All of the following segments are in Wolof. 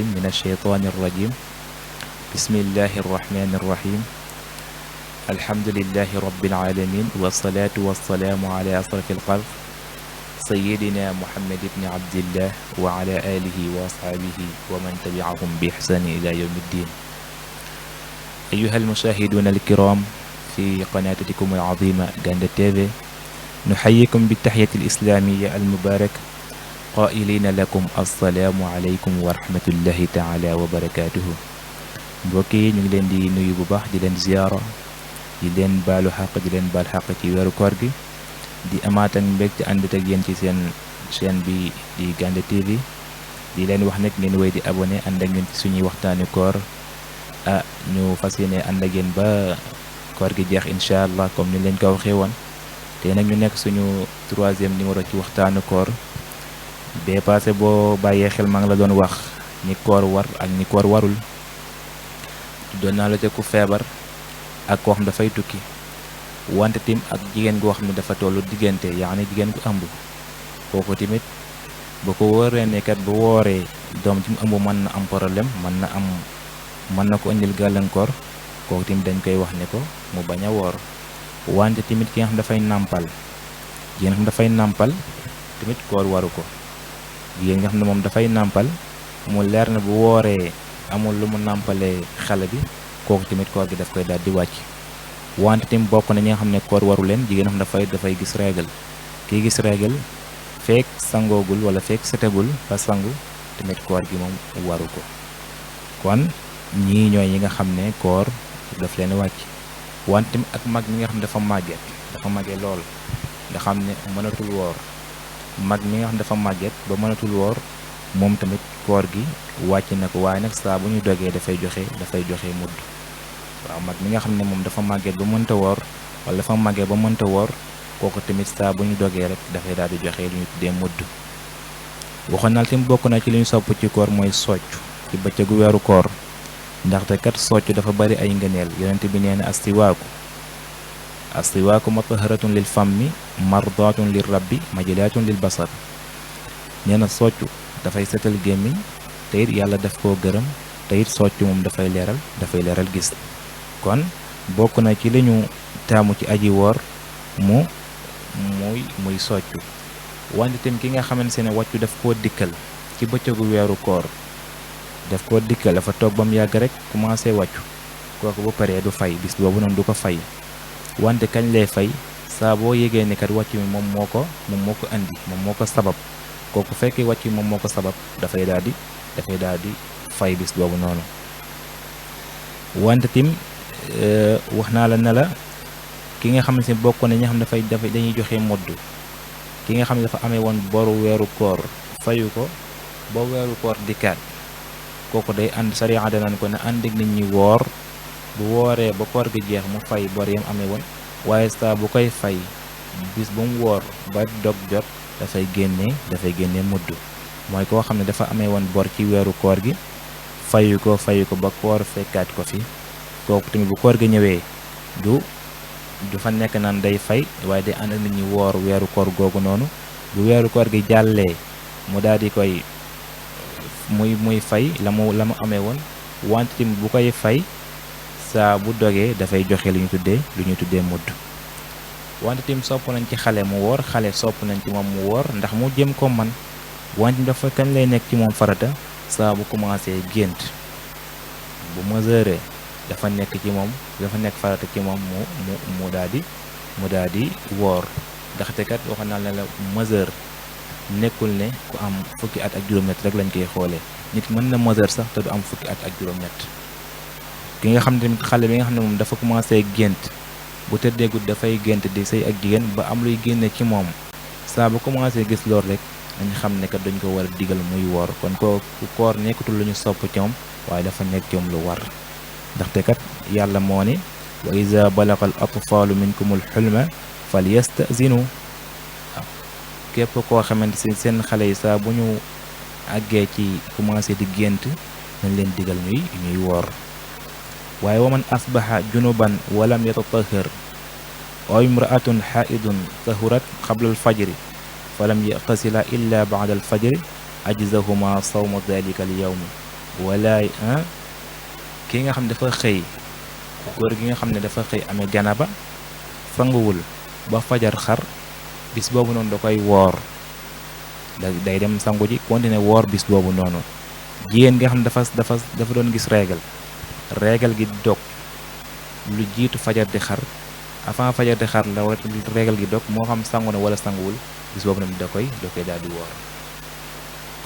من الشيطان الرجيم بسم الله الرحمن الرحيم الحمد لله رب العالمين والصلاة والسلام على أشرف الخلق سيدنا محمد بن عبد الله وعلى آله وأصحابه ومن تبعهم بإحسان إلى يوم الدين. أيها المشاهدون الكرام في قناتكم العظيمة غاندة تيفي، نحييكم بالتحية الإسلامية المباركة قائلين لكم السلام عليكم ورحمة الله تعالى وبركاته. mbokk yi ñu ngi leen di nuyu bu baax di leen ziyaara di leen baalu xaq di leen baal xaq ci weeru koor gi di amaat ak mbégte ànd ak yéen ci seen chaîne bi di Gandé TV di leen wax nag ngeen wéy di abonné ànd ak ñun ci suñuy waxtaani koor ñu fas yéene ànd ak yéen ba koor gi jeex incha allah comme ni leen ko waxee woon te nag ñu nekk suñu 3e numéro ci waxtaanu koor bee passé boo bàyyee xel maa ngi la doon wax ni koor war ak ni koor warul. doon naa la ca ku feebar ak koo xam dafay tukki wante tim ak jigéen goo xam ne dafa tollu diggante yaani jigéen gu ëmb kooku tamit ba ko wóoree ne kat bu wooree doom ci mu ëmb mën na am problème mën na ko indil gàllankoor kooku tamit dañ koy wax ne ko mu bañ a woor. wante tamit ki nga xam dafay nàmpal jigéen xam dafay nàmpal tamit koor waru ko. jigéen nga xam ne moom dafay nàmpal mu leer na bu wooree amul lu mu nàmpalee xale bi kooku tamit koor gi daf koy daal di wàcc. wante tamit bokk na ñi nga xam ne koor waru leen jigéen xam dafay gis règle kii gis règle fekk sangoogul wala fekk setagul ba sangu tamit koor gi moom waru ko. kon ñii ñooy ñi nga xam ne koor daf leen wàcc. wante tamit ak mag mi nga xam ne dafa màggee lool nga xam ne mënatul woor mag mi nga xam ne dafa màgget ba mënatul woor moom tamit koor gi wàcc na ko waaye nag saa bu ñu dogee dafay joxe mudd. waaw mag mi nga xam ne moom dafa màgget ba mënta woor wala dafa màggee ba mënta woor kooku tamit saa bu ñu dogee rek dafay daal di joxe lu ñu tuddee mudd. waxoon naa tamit bokk na ci li ñu sopp ci koor mooy soccu ci bëccëgu weeru koor ndaxte kat soccu dafa bari ay ngëneel. yonent bi nee na astiwaaku mataharatun lil fammi mardatun lir rabbi majlaatun lil basar. nee na soccu dafay setal gémmiñ te it yàlla daf koo gërëm te it soccu moom dafay leeral gis. kon bokk na ci li ñu taamu ci aji woor muy soccu. wante tam ki nga xamante ne wàccu daf koo dikkal ci bëccëgu weeru koor dafa toog ba mu yàgg rek commencé wàccu kooku bu paree du fay bis boobu noonu du ko fay. wante kañ lay fay saa boo yégee ne kat wàcc mi moom moo ko indi moom moo ko sabab kooku fekkee wàcc mi moom moo ko sabab dafay daal di fay bis boobu noonu. wante tim wax naa la ne la ki nga xam ne bokk na ñi nga xam dañuy joxe modd ki nga xam ne dafa amee woon boru weeru koor fayu ko ba weeru koor dikkaat kooku day ànd sariya danaan ko ne ànd ak nit ñi woor bu wooree ba koor gi jeex mu fay bor yam amee woon waaye saa bu koy fay bis bu mu woor ba dog jot dafay génne mudd. mooy koo xam ne dafa amee woon bor ci weeru koor gi fayu ko ba koor fekkaat ko fi kooku tamit bu koor gi ñëwee du fa nekk naan day fay waaye day ànd nit ñi woor weeru koor googu noonu bu weeru koor gi jàllee mu daal di koy muy fay la mu amee woon. wante tamit bu koy fay saa bu dogee dafay joxe lu ñu tuddee mudd. wante tim sopp nañ ci xale mu woor xale sopp nañ ci moom mu woor ndax mu jëm ko man. wante dafa kañ lay nekk ci moom farata saa bu commencé gént bu mesuré dafa nekk farata ci moom mu daal di woor. ndaxte kat wax naa la mesure nekkul ne ku am fukki at ak juróom-ñett rek lañ koy xoolee nit mën na mesure sax te du am fukki at ak juróom-ñett. ki nga xam ne tamit xale bi nga xam ne moom dafa commencé gént bu tëddee guddi dafay gént di sëy ak jigéen ba am luy génne ci moom saa bu commencé gis lool rek dañ xam ne kat dañ ko war a digal muy woor. kon ko koor nekkatul lu ñu sopp ci moom waaye dafa nekk ci moom lu war. ndaxte kat yàlla moo ne wa iza balaga al atfaalu minkumul xulma falyastazinu. waaw képp koo xamante seen xale yi saa bu ñu àggee ci commencé di gént nañ leen digal ñuy woor. waaye waman asbaxa junuban walam yatatahhar aw imraatun xaaidun tahurat qabla alfajri falam yaxtasila illa ba'da alfajri ajzahuma sawmu dalika alyawmi wala ki nga xam ne dafa xëy góor gi nga xam ne dafa xëy amee janaba sanguwul ba fajar xar bis boobu noonu da koy woor day dem sangu ji continuer woor bis boobu noonu. jigéen nga xam ne dafa doon gis régal gi dog lu jiitu fajar di xar avant fajar di xar la régal gi dog moo xam sangu na wala sanguwul bis boobu noonu da koy daal di woor.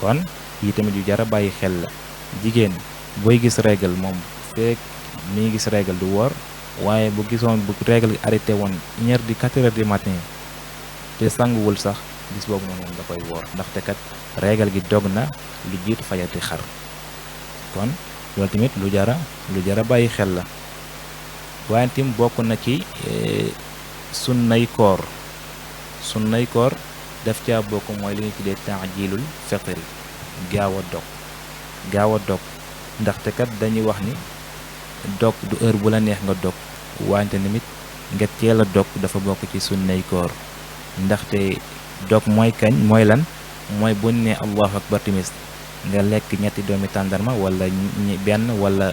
kon yi tamit yu jara bàyyi xel la jigéen booy gis régal moom fekk mi ngi gis régal du woor waaye bu gisoon bu régal gi arrêté woon 1h di 4h du matin te sanguwul sax bis boobu noonu moom da koy woor ndaxte kat régal gi dog na lu jiitu fajar di xar. kon loolu tamit lu jara bàyyi xel la. waaye tim bokk na ci sunnay koor daf caa bokk mooy li ñu tuddee ta'jilul fitri gaaw a dog ndaxte kat dañuy wax ni dog du heure bu la neex nga dog wante tamit nga teel a dog dafa bokk ci sunnay koor ndaxte dog mooy kañ mooy lan mooy buñ ne allahu akbar timis nga lekk ñetti doomi tàndarma wala benn wala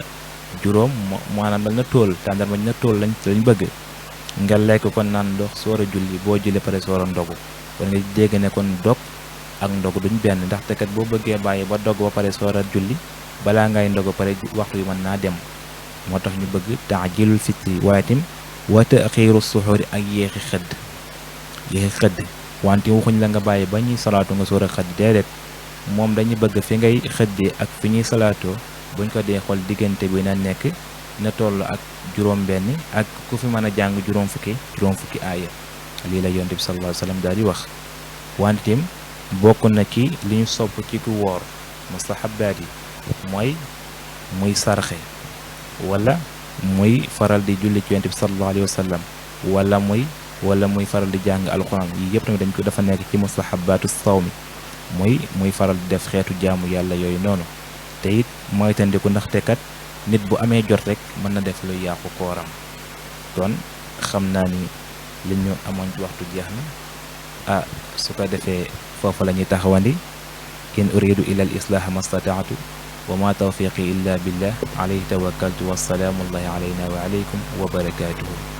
juróom maanaam dal na tóol tàndarma dina tóol lañ bëgg nga lekk kon naan ndox soor a julli boo julli pare soor a ndogu kon nga dégg ne kon dog ak ndogu duñ benn ndaxte kat boo bëggee bàyyi ba dog ba pare soor a julli balaa ngay ndogu pare waxtu yi mën naa dem moo tax ñu bëgg ta'jilul fitri waaye tim wa taxiiru suxuuri ak yéexi xëdd wante waxuñ la nga bàyyi ba ñuy salaatu nga soor a xëdd déedéet moom dañu bëgg fi ngay xëddee ak fi ñuy salaatoo buñ ko dee xool diggante bi na nekk na toll ak juróom benn ak ku fi mën a jàng juróom fukki aaya lii la yonent bi sallallahu alayhi wa sallam daal di wax. wante tim bokk na ci li ñu sopp ci ku woor mustahabaat yi mooy muy sarxe wala muy faral di julli ci yonent bi sallallahu alayhi wa sallam wala muy faral di jàng alquran yi yëpp tamit dañ ko dafa nekk ci mustahabaatu sawmi muy faral di def xeetu jaamu yàlla yooyu noonu. te it mooy tandiku ndaxte kat nit bu amee jot rek mën na def luy yàqu kooram. kon xam naa ni li ñu amoon ci waxtu jeex na su ko defee foofu la ñuy taxawandi in uridu illa al islaaha mastataatu wa ma tawfiqi illa billah alayhi tawakkaltu wassalaamu allahi alayna wa alaykum wa barakatuhu.